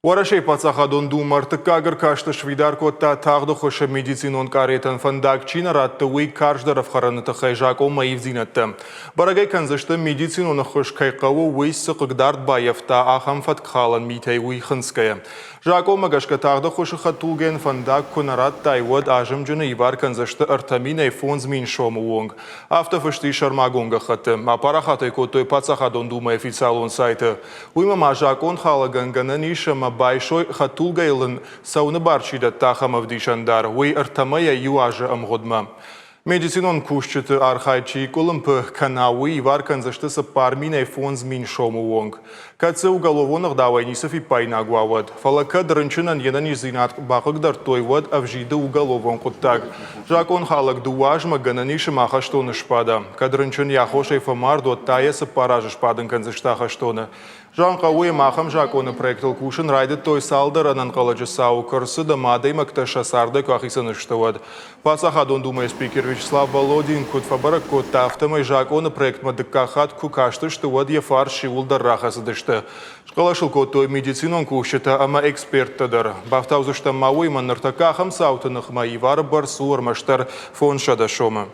Уӕрӕсейы Паддзахадон Думӕ ӕртыккаг ӕркасты сфидар кодта тагъд ӕххуысы медицинон къаретӕн фӕндаг чи нӕ радты, уый карздӕр ӕфхӕрыны тыххӕй закъонмӕ ивдзинӕдтӕ. Бӕрӕг ӕй кӕндзысты, медицинон ӕххуыс кӕй хъӕуы, уый цы хъыгдард баййӕфта, ахӕм фӕткхалӕн митӕй уый хынцгӕйӕ. Закъонмӕ гӕсгӕ тагъд ӕххуысы хӕдтулгӕйӕн фӕндаг куы нӕ радтай, уӕд азымджыны ивар кӕндзысты 3000-ӕй 5000 сомы онг. Афтӕ фыст ис сӕрмагонд гӕххӕтты. Апарахат ӕй кодтой Паддзахадон Думӕйы официалон сайты. Уыимӕ ма закъонхалӕгӕн гӕнӕн ис ӕмӕ байсой хӕдтулгӕйыл ын цӕуыны бар чи дӕтты, ахӕм ӕвдисӕндар, уый ӕртӕ мӕйӕ иу азы ӕмгъуыдмӕ. Медицинон кусджыты архайд чи къуылымпы кӕна, уый ивар кӕндзысты 4000-ӕй 5000 сомы онг. Кӕд дзы уголовон ӕгъдауӕй ницы фиппаинаг уа, уӕд. Фӕлӕ кӕд рынчынӕн йе нӕниздзинад бахъыгдардтой, уӕд ӕвзиды уголовон хъуыддаг. Закъонхалӕг дыууӕ азмӕ гӕнӕн ис ӕмӕ ахӕстоны сбада. Кӕд рынчын йӕ аххосӕй фӕмард, уӕд та йӕ цыппар азы сбадын кӕндзысты ахӕстоны. Зӕгъын хъӕуы, ӕмӕ ахӕм закъоны проектыл кусын райдыдтой цалдӕр ӕнӕнхъӕлӕджы цауы куы ӕрцыд ӕмӕ адӕймӕгтӕ сӕ цардӕй куы ахицӕн сты, уӕд. Паддзахадон Думӕйы спикер Вячеслав Володин куыд фӕбӕрӕг кодта, афтӕмӕй закъоны проектмӕ дыккаг хатт куы кастысты, уӕд йӕ фарс иууылдӕр рахӕцыдысты. Схъӕлӕс ыл кодтой медицинон кусджытӕ ӕмӕ эксперттӕ дӕр. Бафтаудзыстӕм ма уыимӕ, ныртӕккӕ ахӕм цауты ныхмӕ ивары бӕрц у ӕрмӕстдӕр 500 сомы.